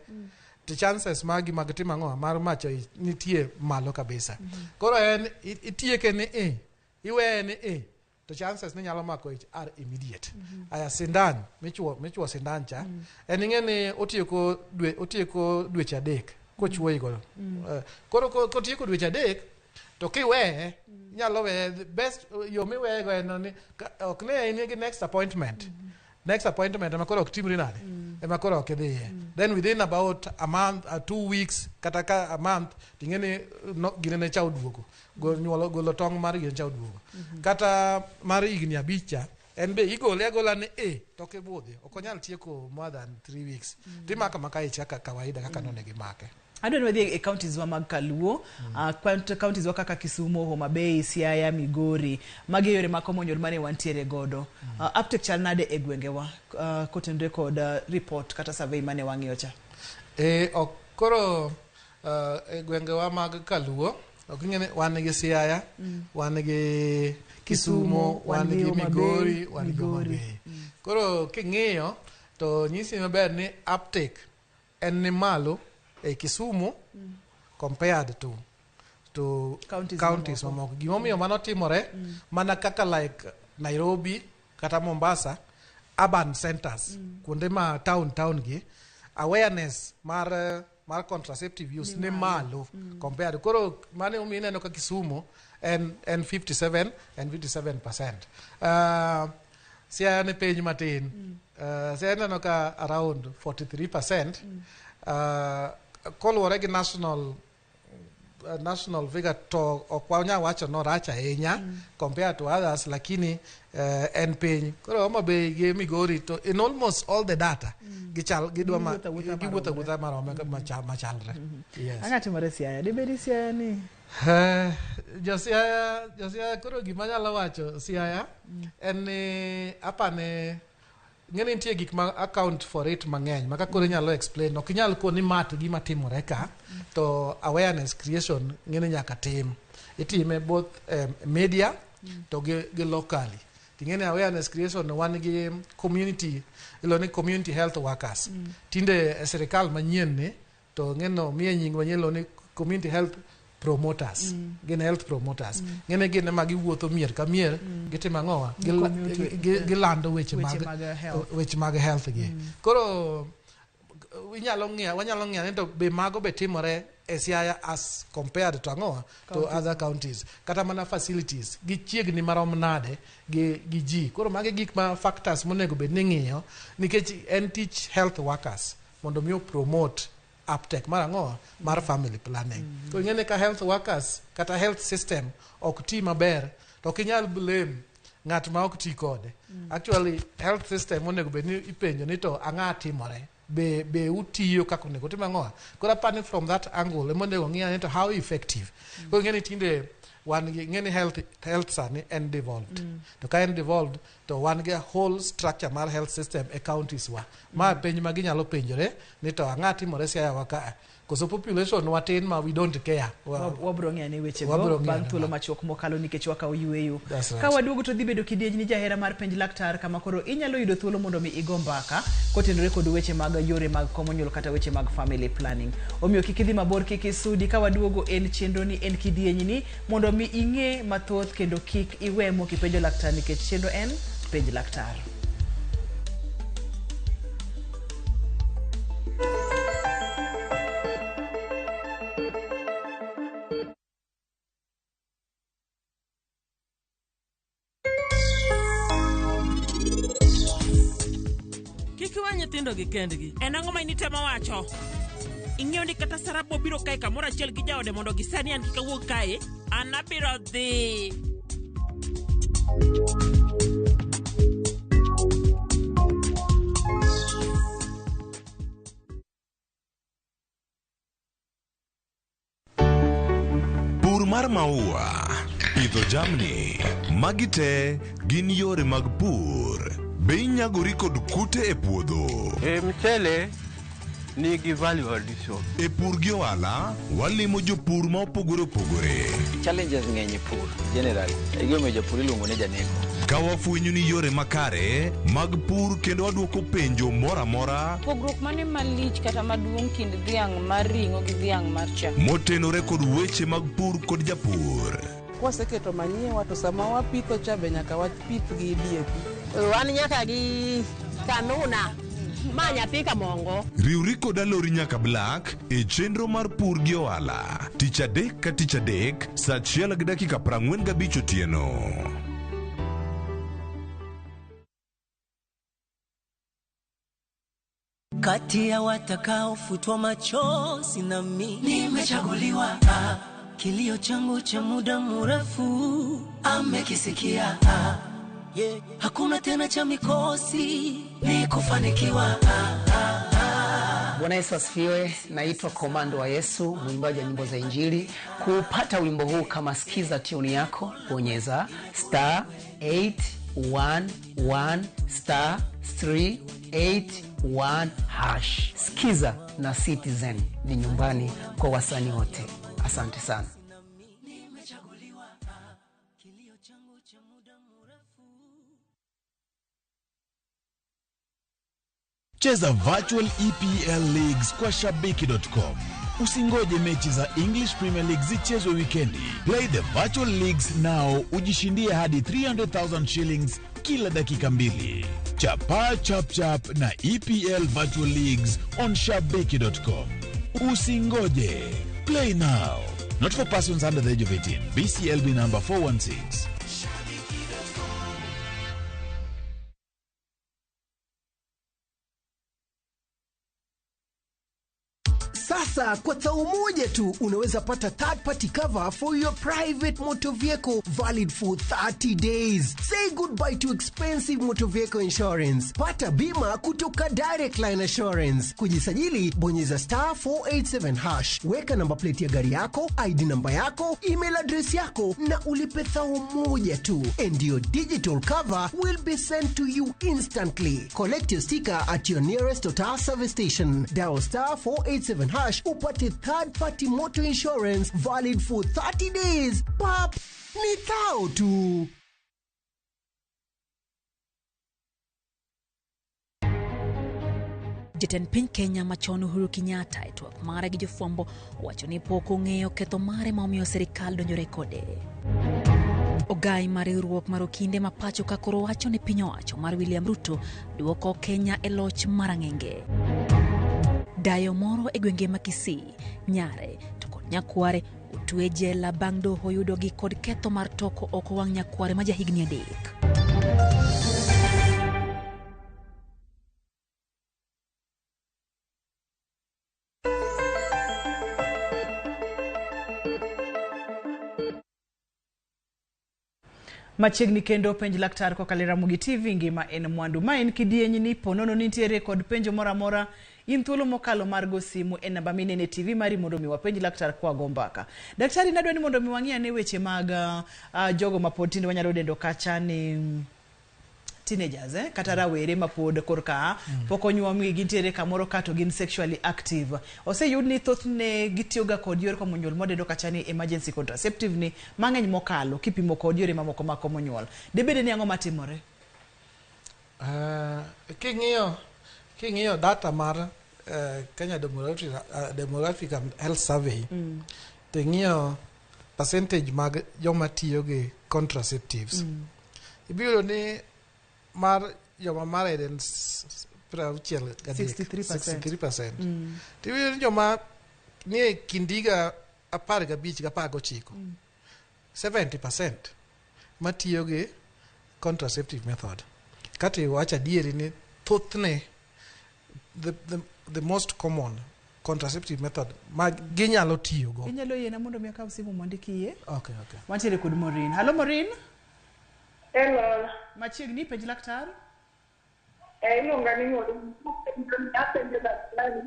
to chances magi mag timo ang'o mar macho ich nitie malo kabisa. Koro en itieke ni i iweye ni i to chances ni nyalo mako ich are immediate. Aya, sindan michuo sindan cha en ing'e ni otieko dweche 3 kochuoyi godo. Koro kotieko dweche 3 to kiweye inyalo weye, the best yo miweye go en ni ok ne in gi next appointment. Next appointment ema koro ok timri nade, ema koro ok idhiye. Then within about a month, 2 weeks kata ka a month, ting'e ni no, gine ne cha oduogo. Nyuolo golo tong' mar gine cha oduogo. Kata mar higni 5 cha en be igole agola ni e to ok ibudhi, ok onyal tieko more than 3 weeks. Timako amaka ich kaka kawaida kaka nonego imake. Adwa ni wadhi e counties wa mag Kaluo, counties wa kaka Kisumu, Homa Bay, Siaya, Migori. Magi e yore mag komo nyuol mane wantiere godo. Uptake chal nade e gwengewa kotenore kod report kata survey mane wang'iyo cha? E, ok koro e gwengewa mag Kaluo ok ing'e ni wan gi Siaya, wan gi Kisumo, wan wan gi gi Homa Bay, Migori, wan gi Homa Migori. Bay. Koro king'iyo to nyisi maber ni uptake en ni malo e Kisumu compared to counties counties mamoko. Mamoko. Gimomiyo mano timore mana kaka like Nairobi kata Mombasa, urban centers, kuonde ma town gi awareness mar contraceptive use ni malo compared. Koro mano emomiyo ineno ka Kisumu en 57 en 57%. Siaya ni piny matin. Siaya ineno ka around 43%. Koluwore gi national figure to ok wanyal wacho norach ahinya compared to others, lakini en piny. Koro Homa Bay gi Migori to in almost all the data gichal gidwa ma Giwuotho awuotha giwuotho maromre. awuotha maromre machalre. Yes. Ang'o timore Siaya? Dibed ni Siaya ni Jo Siaya koro gima anyalo wacho Siaya en ni apane ng'e ni nitie gik ma account for it mang'eny ma ka koro inyalo explain ok inyal koni ma to gima timore ka to awareness creation ng'e ni nyaka tim itime both media to gi locally. Ting'e ni awareness creation wan gi community iluongo ni community health workers. Tinde e sirikal manyien ni to ng'eno miye nying manyien iluongo ni community health promoters. Gin health promoters. Ng'ene gin ema giwuotho mier ka mier gitimo ang'owa? Gilando weche weche mag mag health. Weche mag health gi. Koro inyalo ng'iyo wanyalo ng'iyo ni to be mago be timore e Siaya as compared to ang'owa to Counties. Other counties, kata mana facilities gichiegni marom nade gi ji. Koro magi gik ma factors monego bed ni ing'iyo nikech en tich health workers mondo mi promote uptake mar ang'owa mar family planning. Koro ing'e ni ka health workers kata health system ok ti maber to ok inyal blame ng'at ma ok ti kode. Actually health system onego bed ni ipenjo ni to ang'a timore be utiyo kaka onego tim ang'owa. Koro apani from that angle ema onego ng'i ane to how effective. Koro ing'e ni tinde wan gi ing'e ni health sani en devolved to ka en devolved to wan gi a whole structure mar health system e counties wa ma penj ma ginyalo penjore ni to ang'a timore Siaya wa ka koso population wa tin ma we don't care. Wabro ng'iyo ane wechego Wabro ng'iyo bang' ane thuolo mago. Machuok mokalo nikech wakawo yueyo. That's right. Ka waduogo to dhi bedo kidieny ni jahera mar Penj Laktar kama koro inyalo yudo thuolo mondo mi igo mbaka kotenore kod weche mag yore mag komo nyuol kata weche mag family planning. Omiyo kik idhi mabor, kik isudi. Ka waduogo en chenro ni en kidieny ni mondo mi ing'e mathoth kendo kik iwe mok ipenjo laktar nikech chenro en Penj Laktar. Kik iwe nyithindo gi kendgi. En ang'o ma in itemo wacho? Ing'eyo ni kata Sarabo biro kae kamoro achiel gi jaode mondo gisani an kik awuog kae, an abiro dhi. maua, pidho jamni, magi te gin yore mag pur. Be inyagori kod kute e puodho? E mchele nigi value addition. E pur gi ohala, walimo jopur ma opogore opogore. Challenges ng'eny e pur generally. E gimomiyo japur iluongo ni janeko. Ka wafwenyo ni yore makare mag pur kendo wadwoko penjo moro amora Pogruok mane malich kata maduong' kind dhiang' mar ring'o gi dhiang' mar chak? Motenore kod weche mag pur kod japur. Kwaseketo manyiwa to sama wapitho cha be nyaka wapith gi DAP. Wan nyaka gi kanuna ma nyathi kamongo. Riwri kod Alori nyaka Black e chenro mar pur gi ohala tich adek ka tich adek saa 1:45 otieno. Kati ya watakaofutwa machozi na mi nimechaguliwa. Kilio changu cha muda mrefu amekisikia. Yeah. Hakuna tena cha mikosi ni kufanikiwa. Bwana Yesu asifiwe. Naitwa Komando wa Yesu, mwimbaji wa nyimbo za Injili. Kupata wimbo huu kama sikiza tune yako, bonyeza star 811 star 381 hash. Sikiza na Citizen ni nyumbani kwa wasanii wote. Asante sana. Cheza Virtual EPL Leagues kwa Shabiki.com. Usingoje mechi za English Premier League zichezwe wikendi. Play the Virtual Leagues now, ujishindie hadi 300,000 shillings kila dakika mbili. Chapa chap chap na EPL Virtual Leagues on Shabiki.com. Usingoje. Play now. Not for persons under the age of 18. BCLB number 416. Sasa kwa tao moja tu unaweza pata third party cover for your private motor vehicle valid for 30 days. Say goodbye to expensive motor vehicle insurance. Pata bima kutoka Direct Line Assurance. Kujisajili, bonyeza star 487 hash. Weka namba plate ya gari yako, ID namba yako, email address yako na ulipe thao moja tu. And your digital cover will be sent to you instantly. Collect your sticker at your nearest Total service station. Dial star 487 hash upate third party motor insurance valid for 30 days. Pap, ni thao tu. Jatend piny Kenya machon Uhuru Kenyatta e twak mare gi jofwambo owacho ni pok ong'eyo ketho mare ma omiyo sirikal donjore kode. Ogai mar riwruok mar okinde ma pacho ka koro wacho ni piny owacho mar William Ruto duoko Kenya e loch marang'enge. Dayo moro e gwenge ma Kisii, Nyare to kod nyakware otwe jela bang' doho yudogi kod ketho mar toko oko wang' nyakware ma jahigni 3. Machiegni kendo penj laktar kokalo e Ramogi TV ngima en mwandu. Ma en kidieny ni ponono nintiere kod penjo moro amora in thuolo mokalo mar go simu e namba minene TV mari mondo mi wapenj laktar kwa go mbaka. Daktari, nadwa ni mondo mi wang'i ane weche mag jogo mapod tindo wanyalo dendo kacha ni teenagers, kata rawere mapod korka pok onyuomgi, gintiere kamoro kato gin sexually active. Oseyud ni thothne gitiyoga kod yor komo nyuol modendo kacha ni emergency contraceptive ni mang'eny mokalo kipimo kod yore mamoko mag komo nyuol. Dibede ni ang'o matimore? King'iyo data mar Kenya Demographic and Health Survey, to ing'iyo percentage mag joma tiyo gi contraceptives, ibiro ni mar joma married en 63, 63%. To ibiro ni joma nie kind higa 15 gi 19, 70% matiyo gi contraceptive method. Kata iwacho adieri ni thothne the most common contraceptive method ma ginyalo tiyogo. Inyalo yiena mondo mi akaw simu mondo ikiye? Okay. Wantiere kod Maureen. Hello Maureen. Hello. Machiegni, penj laktar. Iluonga ni Maureen. Apenjo daktari.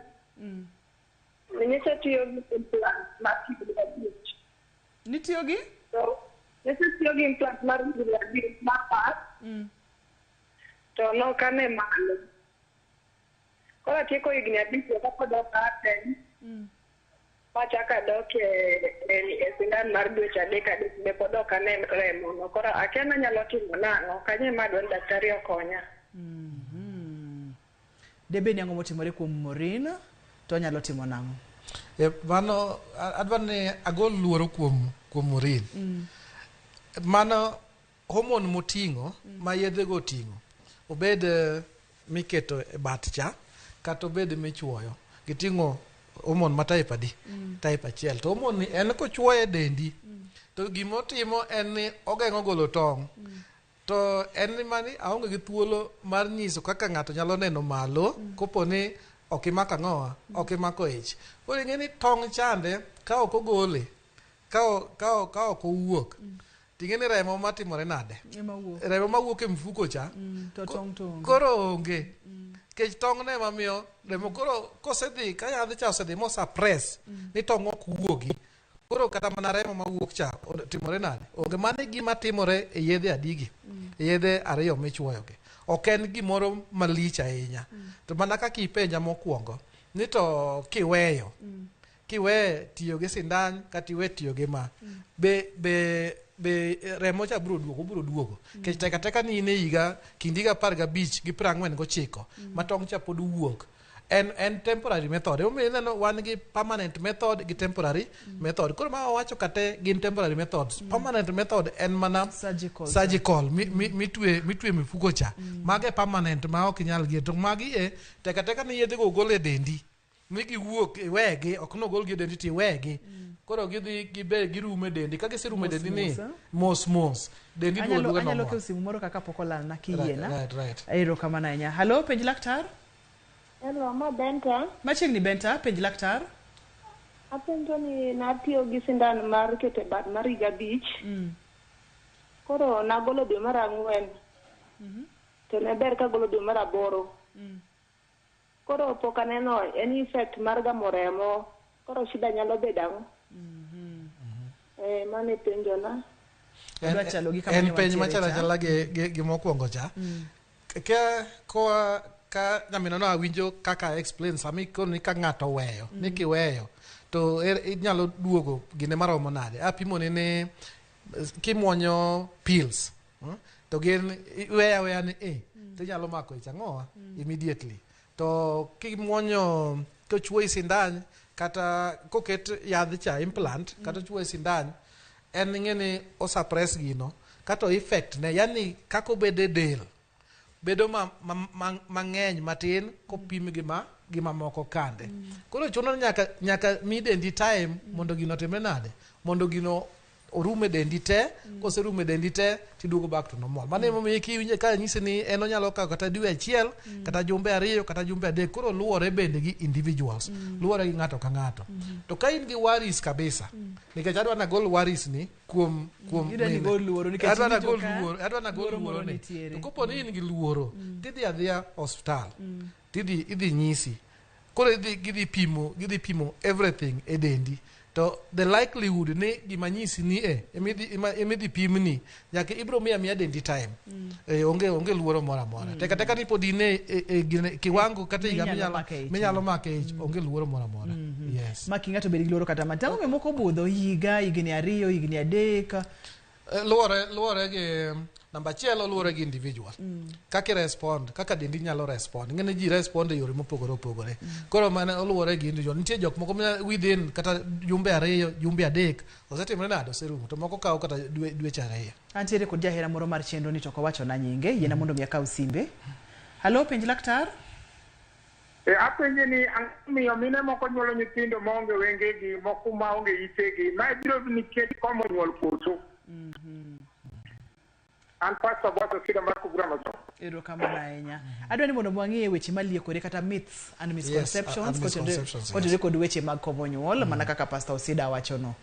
Nyicha tiyo gi implant mar higni 5. Nitiyo gi? To nasetiyo gi implant mar higni abich mar pas. To nok ane malo. Koro atieko higni abich to kapod ok atem. Machako adok e sindan mar dweche adek adek be pod ok ane remo no. Koro akia ni anyalo timo nang'o. Kanyo ema adwa ni daktari okonya. Debed ni ang'o motimore kuom Maureen to onyalo timo nang'o? E, mano adwa ni agol luoro kuom kuom Maureen. Mano hormone moting'o ma yedhego oting'o obed miketo e bat cha kata obed michuoyo giting'o hormone ma type adi? Type achiel. To hormone ni en kochuoye e dendi to gimotimo en ni ogeng'o golo tong'. To en ni mani aonge gi thuolo mar nyiso kaka ng'ato nyalo neno malo kopo ni ok imako ang'owa ok imako ich. Koro ing'e ni tong' chande ka ok ogole ka ok owuok ting'e ni remo matimore nade? Remo mawuok e mfuko cha to tong' to onge. Koro onge. Nikech tong' ne mamiyo remo koro kosedhi ka yadh cha osedhi mo suppress ni tong' ok wuogi. Koro kata mana remo mawuok cha timore nade? Onge. Mano e gima timore e yedhe adigi. E yedhe ariyo michuoyogi. Ok en gimoro malich ahinya. To mana kaka ipenja mokwongo ni to kiweyo kiwe tiyo gi sindan kata iwe tiyo gi ma be remo cha biro duogo obiro duogo nikech tek ateka ni in e higa kind higa 15 gi 49 ma tong' cha pod wuok en temporary method. Emomiyo ineno wan gi permanent method gi temporary method. Koro ma wawacho kate gin temporary methods. Permanent method en mana surgical mitwe mifuko cha. Mage permanent ma ok inyal gi to magi e tek ateka ni yedhe go ogol e dendi. Ni giwuok iwegi ok nogol gi e dendi to iwegi. Koro gidhi gibe girumo e dendi ka giserumo e dendi ni mos mos dendi duogo duogo Anyalo normal. kewo simu moro kaka pok olalna kiyiena. Right. Erokamano ahinya. Halo, penj laktar. Hello, ma Benta. Machiegni Benta, penj laktar. Apenjo ni natiyo gi sindan mar keto e bat mar higa abich. Koro nagolo dwe mar ang'wen. To ne ber kagolo dwe mar aboro. Koro pok aneno any effect mar gamo remo. Koro shida nyalo bedo ang'o? Mano e penjona. Odwa chalo gi kama En ne penj wantiere machalo cha. achala gi mokwongo cha. Ka nyamina no awinjo kaka explain sami koni ka ng'ato oweyo ni kiweyo to inyalo duogo gine maromo nade. Apimo ni kimuonyo pills to gin iweyo aweya ni to inyalo mako ich ang'owa immediately. To kimuonyo kochuoyi sindan kata koket yadh cha implant kata ochuoyi sindan en ing'e ni o suppress gino kata o effect ne yani kaka obedo e del bedo mang'eny matin kopim gi mamoko kande. Koro chuno ni nyaka mi dendi time mondo gino otimre nade? Mondo gino orum e dendi te, koserumo e dendi te tiduogo back to normal. Mano emomiyo kiwinjo ka nyisi ni en onyalo kawo kata dwe achiel, kata jumbe 2, kata jumbe 3. Koro luwore bende gi individuals, luwore gi ng'ato ka ng'ato. To ka in gi worries kabisa, nikech adwa nagol worries ni kuom Idwa ni mine. gol luoro nikech Adwa iwinjo nagol ka luoro, adwa nagol luoro moro luoro ni. nitiere. To kopo ni in gi luoro, tidhi adhiya osiptal, tidhi idhi nyisi. Koro gidhi pimo everything e dendi. To the likelihood ni gima nyisi ni emidhi pimni nyaka ibiro miya miya dendi time. Onge luoro moro amora. Tek ateka ni pod in e kiwango kata higa minyalo make ich, onge luoro moro amora. Yes. Ma ki ng'ato bed gi luoro kata matin. Ang'o momiyo moko budho higa, higni 2, higni 3? Luwore gi namba achiel, luwore gi individual. Kaka respond, kaka dendi nyalo respond. Ng'eni ji respond e yore mopogore opogore. Koro mano oluwore gi individual. Nitie jok moko ma within kata jumbe 2, jumbe 3 osetimore nade, oserumo. To moko kawo kata dweche 2. Antiere kod jahera moro mar chenro ni to ok owachona nyinge, yiena mondo mi akaw simbe. Halo, penj laktar. Apenje ni ang'o miyo mine moko nyuolo nyithindo maonge wengegi, moko maonge itegi. Mae biro nikech komo nyuol koso. An Pastor Boss Osida mar Kubura Machon. Erokamano ahinya. Adwa ni mondo wang'iye weche maliekore kata myths and misconceptions Yes, kotenore kod weche mag komo nyuol mana kaka Pastor Osida wachono.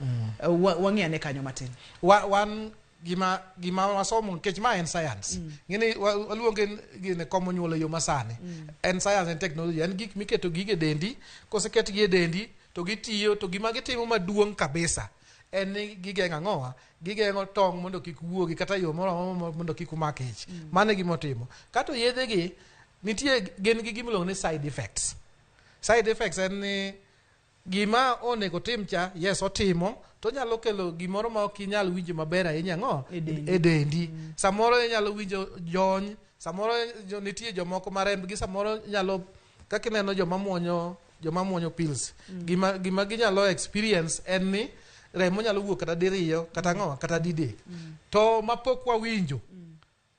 Wang'i ane kanyo matin. Wan gima wasomo nikech ma en science. Ng'eni waluonge gine komo nyuol e yo masani. En science en technology, en gik miketo gige dendi, koseketgi e dendi to gitiyo to gima gitimo maduong' kabisa en ni gigeng'o ang'owa gigeng'o tong' mondo kik wuogi kata yo moro amora mondo kik omak ich mano e gima otimo kato yedhe gi nitie gin gi gima iluongo ni side effects side effects en ni gima onego tim cha yes otimo to onyalo kelo gimoro ma ok inyal winjo maber ahinya ang'o E dendi. e dendi samoro inyalo winjo jony samoro jo, nitie jomoko ma rembgi samoro nyalo kaka ineno joma muonyo joma muonyo pills gima, gima ginyalo experience en ni remo nyalo wuok kata diriyo kata ang'o kata didek to mapok wawinjo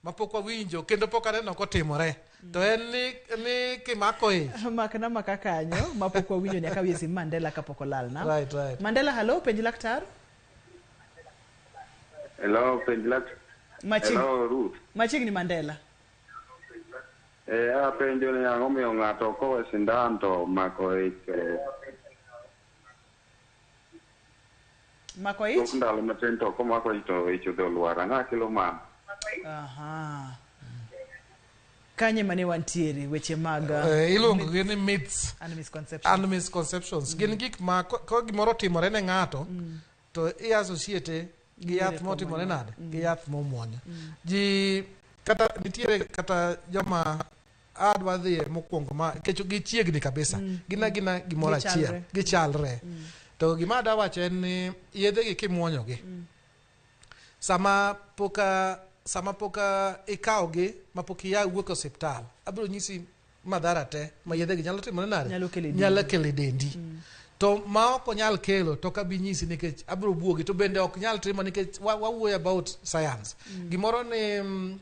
mapok wawinjo kendo pok aneno kotimore to en ni, ni kimako ich Makna maka kanyo mapok wawinjo nyaka wiye sim Mandela kapok olalna. Right, right. Mandela, hello, penj laktar. Hello, penj lak. Machiegni, Hello, Ruth. machiegni Mandela. Eh, apenjo ni ang'o miyo ng'ato kowe sindan to mako ich eh, Mako tok ich? ndalo matin to komako ich to ich odhi olwar. Ang'o kelo mano? Aha. Kanye mane wantiere weche mag Eh, iluongo gi ni myths and misconceptions. and misconceptions gin gik ma ko ko gimoro otimore ne ng'ato to i associate gi yath Gi motimore komuonyo. nade gi yath momuonyo ji kata nitiere kata joma adwa dhiye mokwongo ma nikech gichiegni kabisa gin agina gimoro achiel Gichalre. gichalre to gima adwa wacho en ni yedhegi kimuonyogi sama poka sama poka ikawogi mapok iya wuok e osiptal abiro nyisi madhara te ma yedhegi nyalo timore nade Nyalo kelo e dendi. nyalo kelo e dendi to ma ok onyal kelo to ok abi nyisi nikech abiro buogi to bende ok nyal timo nikech wawuoyo about science gimoro ni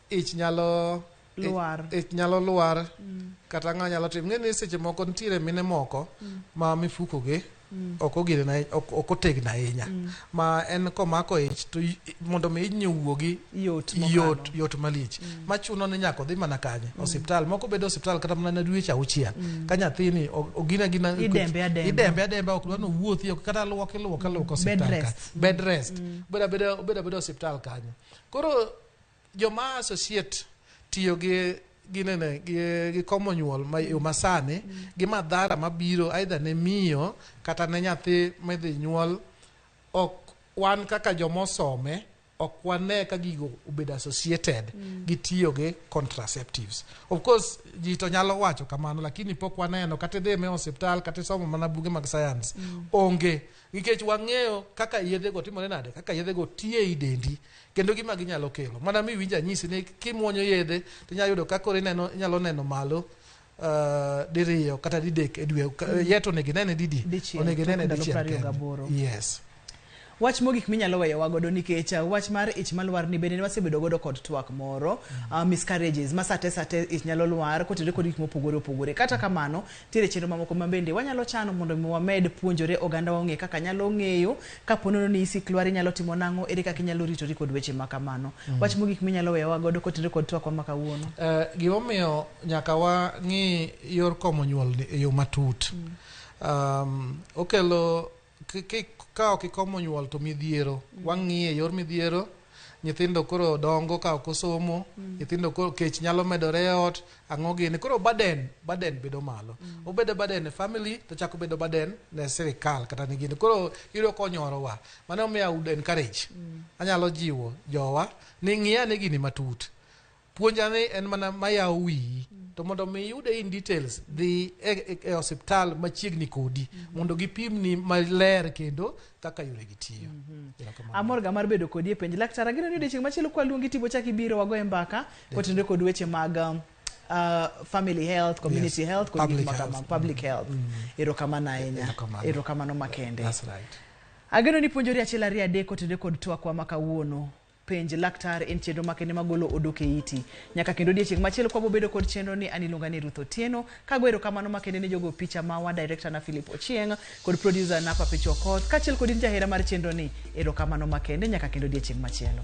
ich nyalo Lwar. ich nyalo lwar kata ng'a nyalo timo ng'e ni seche moko nitiere mine moko ma mifuko gi ok ogine ahi- ok ok otegno ahinya ma en komako ich to mondo mi ichni owuogi Yot mokalo. yot yot malich machuno ni nyaka odhi mana kanye osiptal moko bedo osiptal kata mana ne dweche auchiel ka nyathini ogina gina Idembe ademba. idembe ademba ok dwa ni owuothi ok kata luok iluoke aluoka osiptal Bed ka. rest. bed rest obed abeda obed abeda osiptal kanyo koro joma associate tiyo gi ginene gi, gi komo nyuol ma yo masani gi madhara mabiro either ne miyo kata ne nyathi midhi nyuol ok wan kaka jomosome ok wane ka gigo obedo associated gi tiyo gi contraceptives of course ji to nyalo wacho kamano lakini pok waneno kata idhi e osiptal kata isomo mana buge mag science onge nikech wang'eyo kaka yedhego timore nade kaka yedhego tiyo ei dendi kendo gima ginyalo kelo mana miwinjo anyisi ni kimuonyo yedhe to inyalo yudo ka koro ineno inyalo neno malo diriyo kata didek e dwe yet onego inene didi Dichiel, onego inene tok ndalo dichiel 28. kende yes Wach mogik minyalo weyowa godo nikech wach mar ich malwar ni bende ne wasebedo godo kod twak moro miscarriages ma sate sate ich nyalo lwar kotenore kod gik mopogore opogore. Kata kamano, nitiere chenro mamoko ma bende wanyalo chano mondo mi wamed puonjore oganda wa ong'e kaka nyalo ng'eyo kapo nono ni isik lwar inyalo timo nang'o, ere kaka inyalo ritori kod weche ma kamano. Wach mogik minyalo weyowa godo kotenore kod twakwa ma kawuono. Gimomiyo nyaka wang'i yor komo nyuol ni e yo matut okelo ka ok ikomo nyuol to midhiero wang'iye yor midhiero nyithindo koro dongo ka ok osomo nyithindo koro kech nyalo medore e ot ang'o gini koro burden bedo malo obedo burden ne family to chako bedo burden ne sirikal kata ne gini koro iyudo konyorowa mano omiyo I would encourage anyalo jiwo jowa ni ng'i ane gini matut puonja ni en mana mayawo wiyi to mondo mi iyude in details dhi e osiptal machiegni kodi mondo gipimni maler kendo kaka yore gi tiyo Erokamano. Amor ga mar bedo kodi e penj laktar ageno ni odiochieng' machielo kwaluongi tipo chak ibiro wagoye mbaka kotenore kod weche mag family health, community Yes. health kod gik Public ma health. kama- public health. Erokamano ahinya. Erokamano. Erokamano makende. That's right. Ageno ni puonjori achiel ariyo adek kotenore kod twakwa ma kawuono. Penj laktar en chenro makende magolo odok e iti. Nyaka kendo odiechieng' machielo kwa bobedo kod chenro ni an iluonga ni Ruth Otieno. Kago erokamano makende ne jogo picha mawa, director na Philip Ochieng' kod producer na Papicho Okoth. Kaachiel kod in jahera mar chenro ni, erokamano makende nyaka kendo odiechieng' machielo.